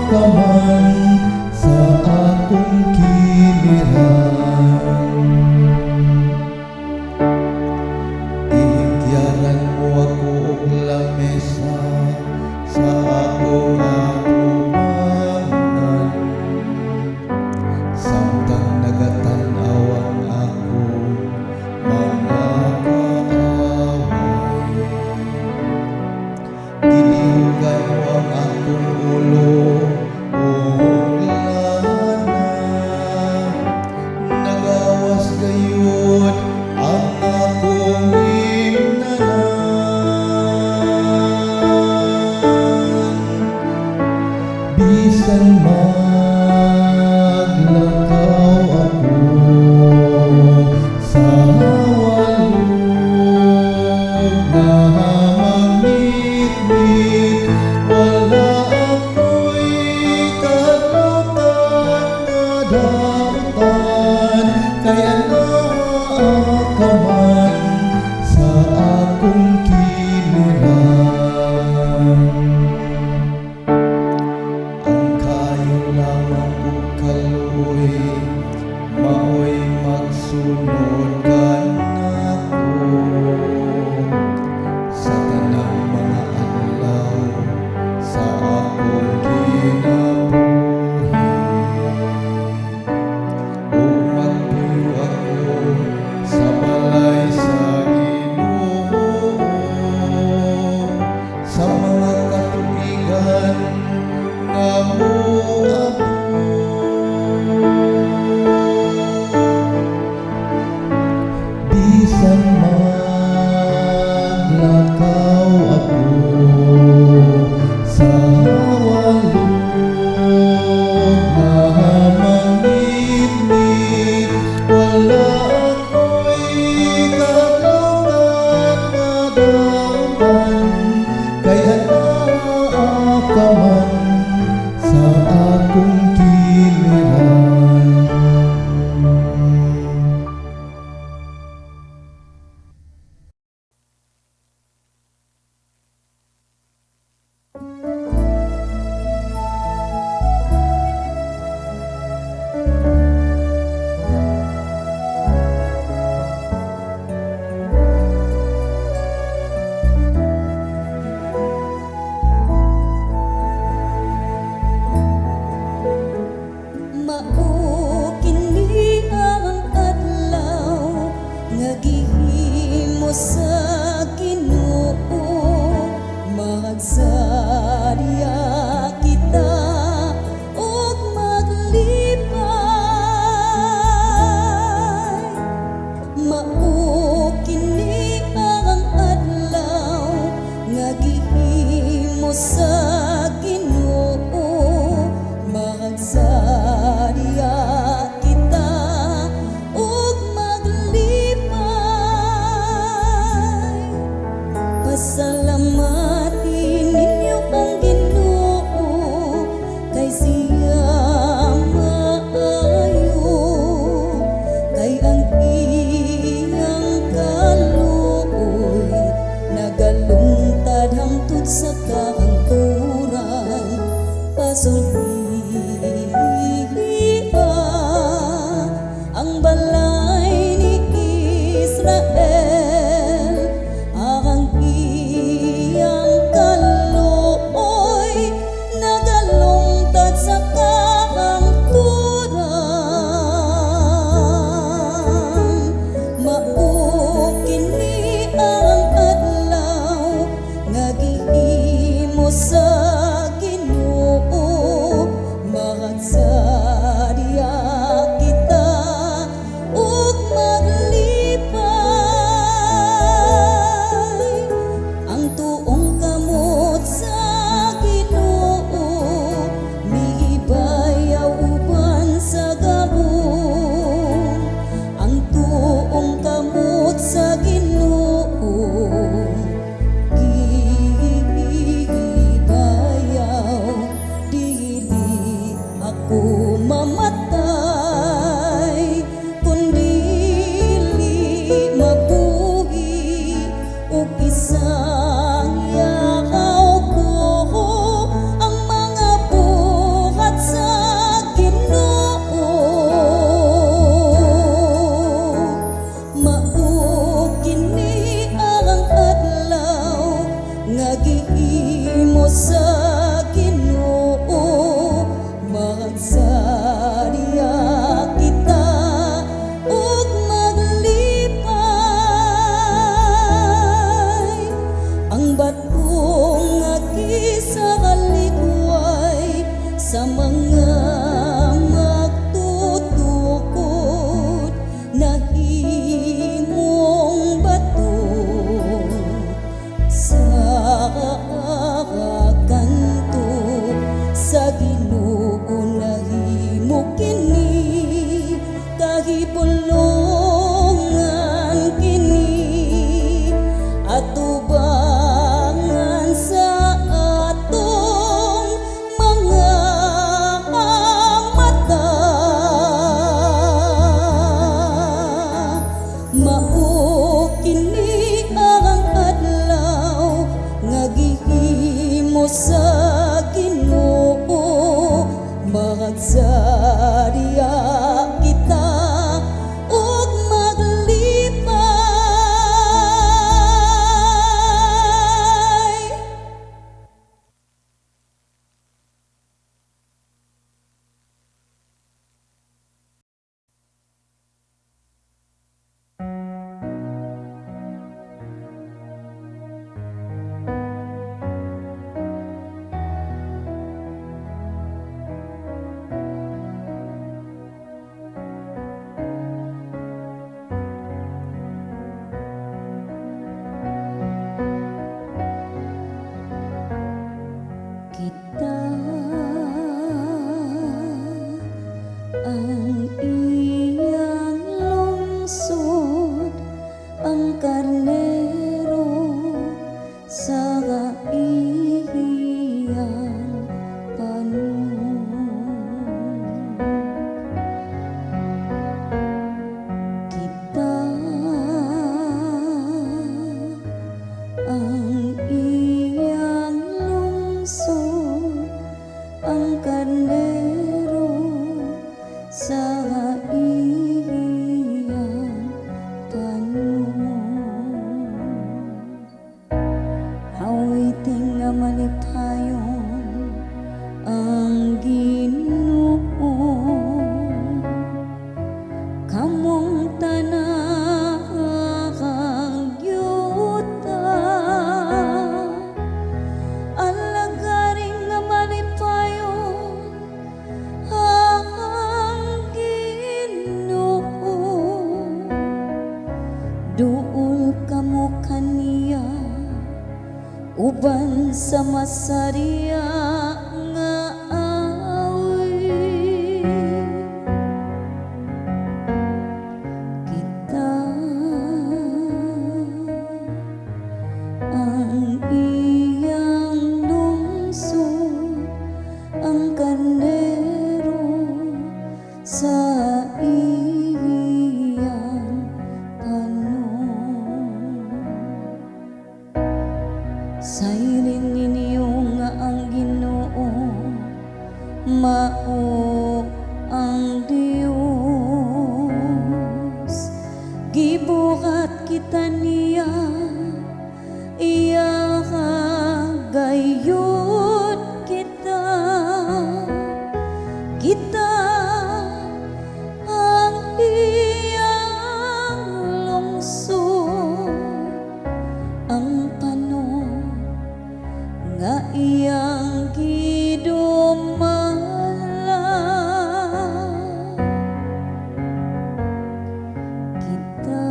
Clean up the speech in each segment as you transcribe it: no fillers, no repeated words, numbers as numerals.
ka man sa akong kiliran. Ihingkyaran mo ako og lamesa sa akong atubangan, samtang nagatan-aw ang akong mga kaaway. Gilihugan mo ang akong ulo og lana. Nagawas gayud ang akong imnanan. Bisan maglakaw ako sa walog nga mangitngit, wala ako'y kahadlokan nga dautan, kay anaa ka man sa akong kiliran. Ang kaayo lamang ug kaluoy maoy magsunod kanako sa tanang mga adlaw sa akong kinabuhi, ug magpuyo ako sa balay sa Ginoo sa mga katuigan nga moabot. Bisan maglakaw ako sa walog nga mangitngit, wala ako'y kahadlokan nga dautan, kay anaa ka man sa akong kiliran. Mao kini ang adlaw nga gihimo sa Ginoo, magsarya kita ug maglipay. Mao kini ang adlaw nga gihimo sa Ginoo, magsarya kita ug maglipay. Pasalamati ninyo ang Ginoo, kay siya maayo, kay ang iyang kaluoy nagalungtad hangtod sa kahangturan. Pasultiha ang balay ni Israel ang iyang kaluoy nagalungtad sa kahangturan. Mao kini ang adlaw nga gihimo sa Ginoo, magsarya kita ug maglipay. Ang tuong kamot sa Ginoo mihibayaw uban sa gahom. Ang tuong kamot sa Ginoo gihibayaw, dili ako mamatay kundili mabuhi ug isangyaw ko ang mga buhat. Magsariya kita ug maglipay. Kita ang iyang lungsod, ang karnero sa iyang panon. Kita ang iyang lungsod, ang karnero sa iyang panon. Awiting nga malipayon ang Ginoo, kamong tanang yuta. Alagaring nga malipayon ang Ginoo, duol kamo kaniya uban sa masariya nga awit. Kita ang iyang lungsod, ang karnero sa iyang panon. Sayrin ninyo nga ang Ginoo mao ang Dios. Gibuhat kita niya, iya gayud kita. Kita ang iyang lungsod, ang panon nga iyang gidumala. Kita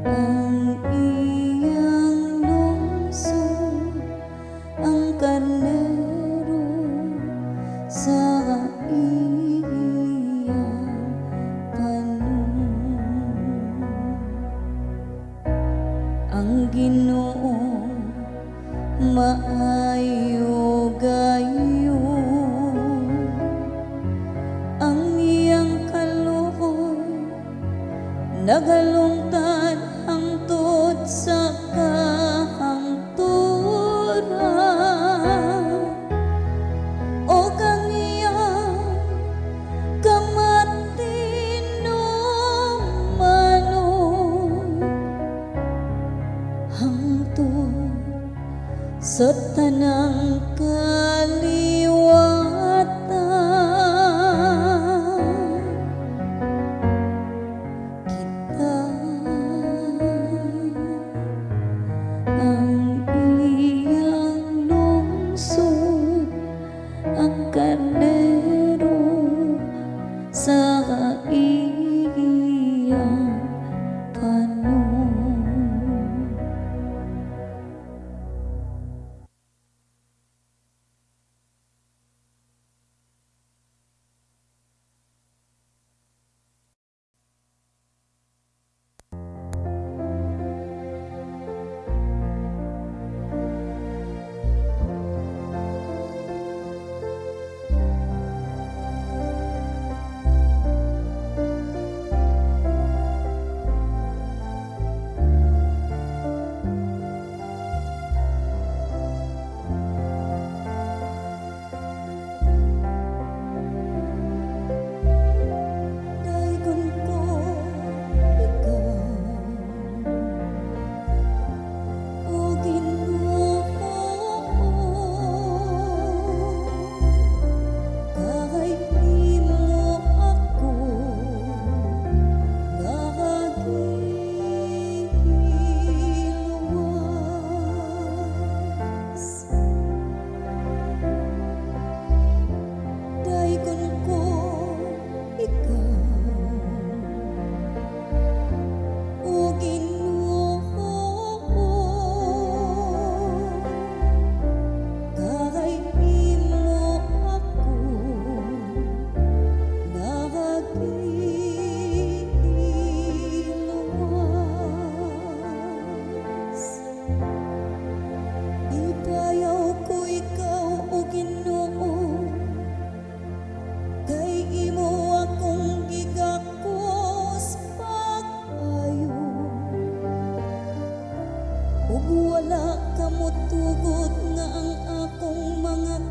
ang iyang lungsod, ang karnero sa iyang panon. Ang Ginoo maayo gayo, ang iyang kaluoy nagalungtad hangtod sa kahangturan, ug ang iyang kamatinumanon hangtod sa tanang kaliwatan. Kita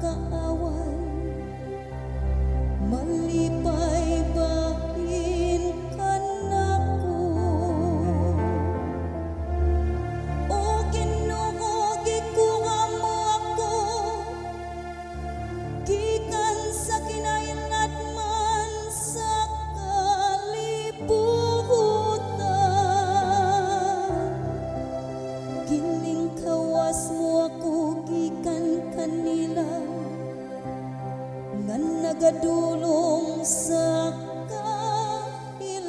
kaaway, malipay bahin kanako. O Ginoo, gikuha mo ako gikan sa kinahiladman sa kalibutan. Gilingkawas mo ako gikan kanila nga nagadulong sa kahiladman.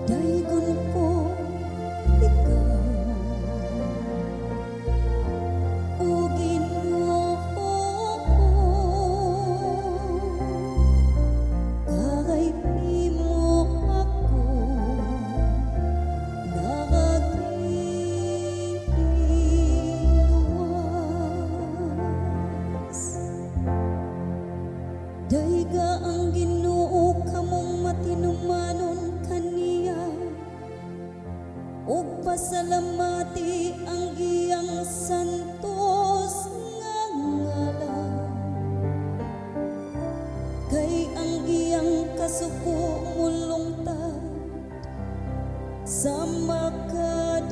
Daygon ko ikaw, o Ginoo, kay imo ako nagiluwas. Dayga ang Ginoo, kamong matinumanon kaniya, ug pasalamati ang iyang santos nga ngalan. Kay ang iyang kasuko mulungtad sa makadiyot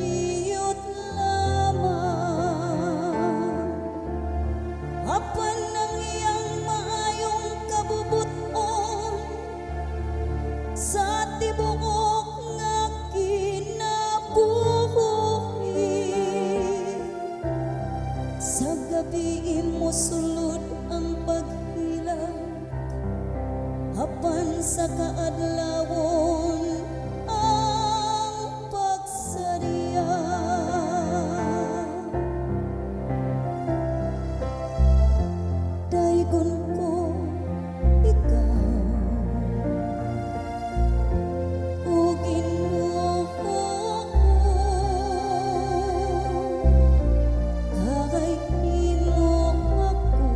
lamang. Apan ang iyang maayong kabubut-on sa tibuok nga kinabuhi. Sa gabi mosulod ang paghilak, apan sa kaadlawon ang pagsariya. Daygon ko ikaw, o Ginoo, kay imo ako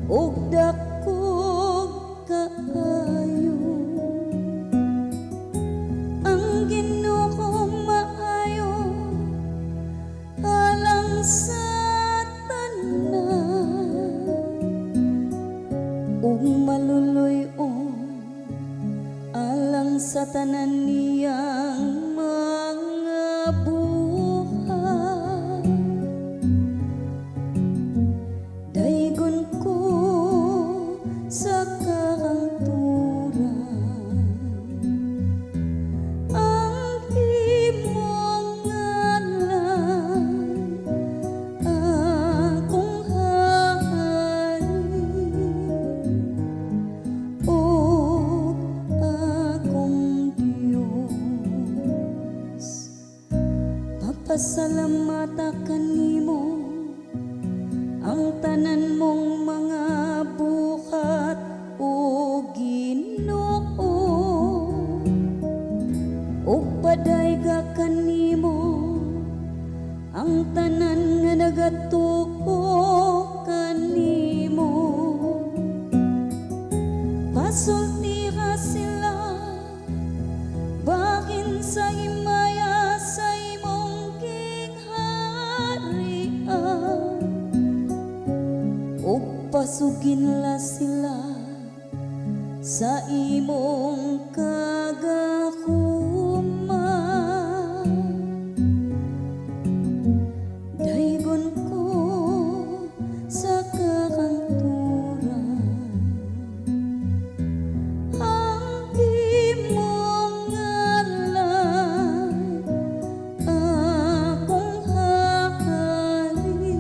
Ug dakog kaayo. Ang Ginoo maayo alang sa tanan ug maluluy-on alang sa tanan niyang mga buhat. Daygon ko sa kahangturan ang imong ngalan, akong hari ug akong Diyos. Mapasalamata kanimo ang tanan mong mga buhat, o Ginoo, ug padayga kanimo ang tanan nga nagatuo kanimo. Pasultiha sila bahin sa himaya sa imong gingharian ug pasuginla sila sa imong kagahuma. Daygon ko sa kahangturan ang imong ngalan, akong hari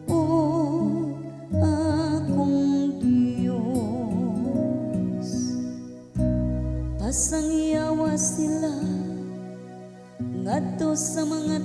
ug akong Diyos. Pasangyawa sila ngadto sa mga